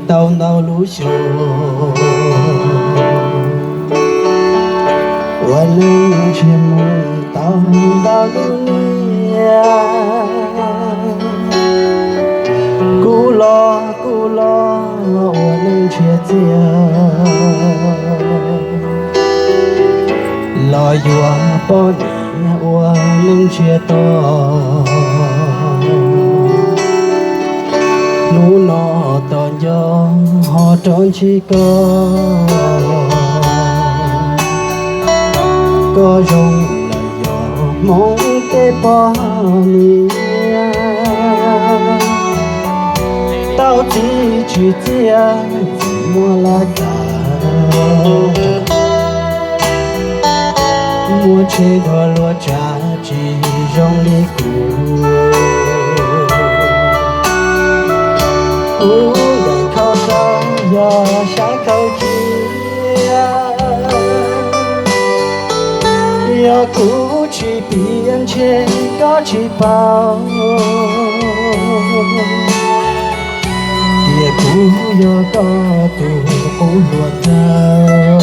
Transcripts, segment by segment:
tau ntau lub xyoo, ua neej ntshiab mus tau ntau lub niaj. Kuv los kuv los ua neej ntshiab txiag, los yuav poj niam ua neej ntshiab to. Hnub no tos nco ho rov ntsib koj, koj zoo lawm yog Hmoob tej poj niam. Tau txiv tsis txiaj txiv muab laj kam, muab tshem dua luag tsav tsis zoo li kuv. Kuv nkees khau khau yog sab khau cia, yog kuv tsis piav ntshe koj tsis paub, tias kuv yog koj tus qub hluas nraug.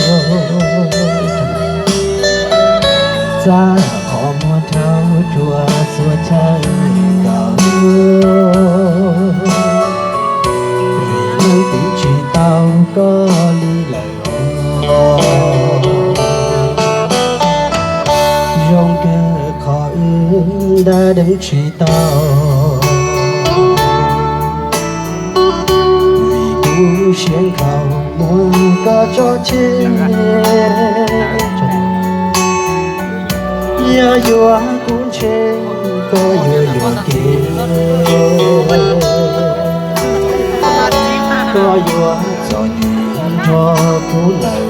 Txaj qhov muag rau rua xuas chaw nkaus, vim leej twg tsis tau koj li lawm. Zoo kawg qhov wb ntab deev tsis tau, vim kuv siab nkhaus muab koj tso tseg. Yog yuav kuv ntshe koj yuav yuam kev, koj yuav txom nyem nrog kuv lawm.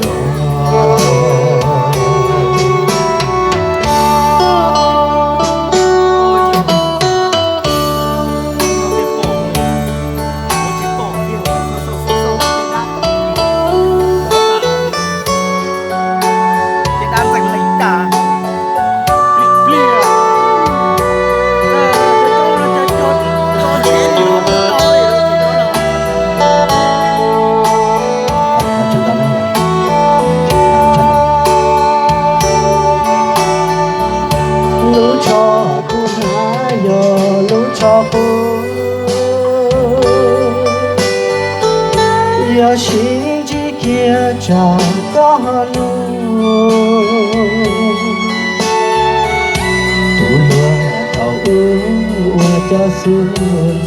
Lub tsho kuv hnav yog lub tsho qub, yog sib ntsib kiag tsam koj ho nug. Tus hluas thaum ub ua cov xub ntiag,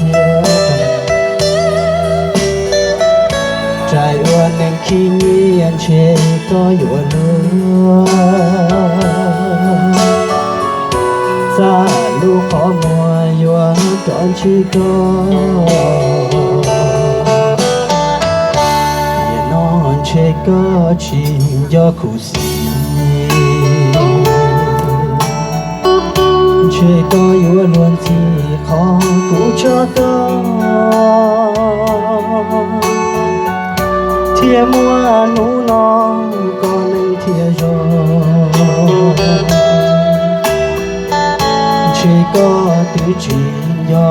rais ua neeg khib nyiab ntshe koj yuav luag. Txaj lub qhov muag yuav rov ntsib koj, nim no ntshe koj tsis nco khuv xim, ntshe koj yuav luag ntxhi qhov kuv tso koj, thiaj muaj hnub no koj neej thiaj zoo. Ntshe koj twb tsis nco